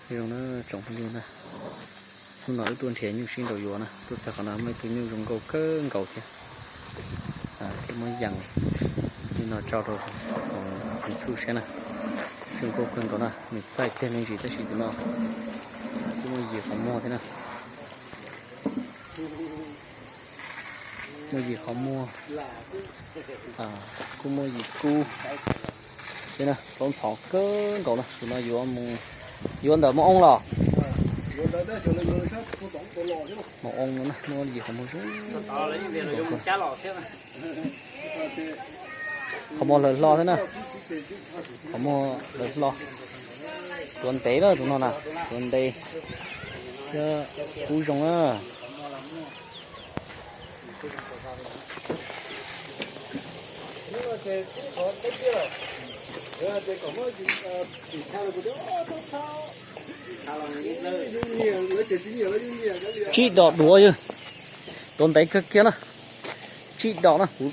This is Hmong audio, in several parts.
Zoo na tsoom phooj ywg na, hnub no wb tuaj nrhiav nyuj sib nraus yuav na, tuaj txog qhov no muaj ib tug nyuj zoo nkauj kawg nkaus thiab. Wb muab yees li no tso rau YouTube saib na. Zoo nkauj kawg nkaus na, nws txaij tiag me ntsis tab sis tus no kuj muaj yim qhov muag thiab na. Muaj yim qhov muag, kuj muaj yim kub thiab na, plaub ntxhov kawg nkaus na. Tus no yuav mus, yuav ntawm Moo Oo los? Moo Oo no na, muaj yim qhov muag zoo. Qhov muag lawv hlo thiab na, qhov muag lawv hlo. Tuav ntev na tus no na, tuav ntev thiab kub zoo na. Tsib dos duav yog, tuav ntev kawg kiag na. Tsib dos na, kuv,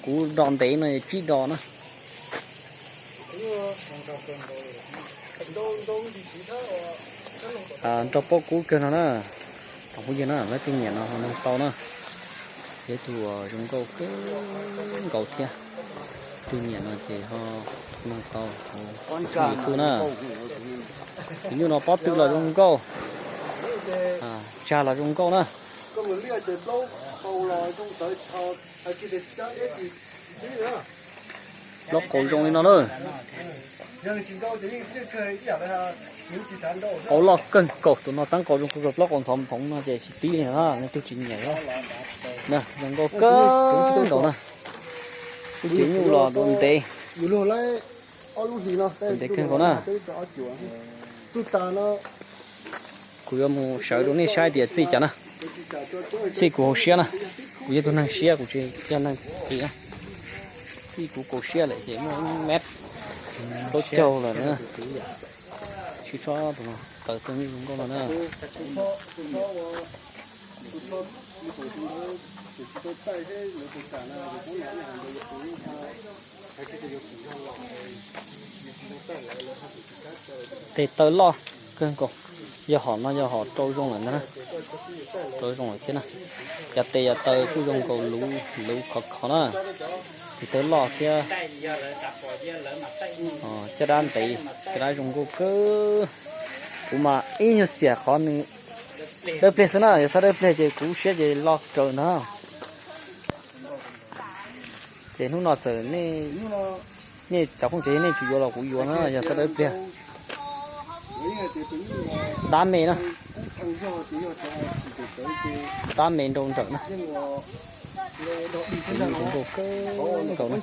kuv do ntev no tsib dos na. Nrog pob kub kawg no na. Tsoom phooj ywg na, leej twg nyiam no ho noog tau na. Yog ib tug zoo nkauj kawg nkaus thiab. Leej twg nyiam no ces ho noog tau hauv YouTube na. Tus nyuj no pob tw los zoo nkauj, tsag los zoo nkauj na. Plaub qau zoo li no na. Qau loj kawg nkaus, tus no txeeb qau zoo kawg nkaus, plaub qau ntxhov phoov no ces tsis tib li na, leej twg tsis nyiam os. Zoo nkauj kawg nkaus na. Tus nyuj los tuav ntev, tuav ntev kawg nkaus na. Kuv yuav mus sawv rau nej saib tias txij cas na. Txij kuv hauv siab na. Kuv yog tus neeg siab, kuv tsis yog neeg qis na. Txij kuv kaus siab lawm ces muaj ib mev plaub caug lawm na. Sib tsob tus no tawm xwb zoo nkauj no na. Tes taw loj kawg nkaus, yog hom no yog hom rau zoo lawm ntag na, rau zoo lawm thiab na. Yog tes yog taw kuj zoo nkaus luv, luv khov kho na. Tes taw loj thiab. Caj dab ntev, caj dab zoo nkauj kawg. Kuv mas ib nyuag xiam qhov nws dawb pliag xwb na, yog txhob dawb pliag ces kuv siab ces lo raws ntag. Ces hnub no txawm nej, nej cov phooj cov ywg nej tsis yuav los kuv yuav na, yog txhob dawb pliag. Dab me na, dab me nrau nrawm na. Zoo nkauj kawg nkaus na.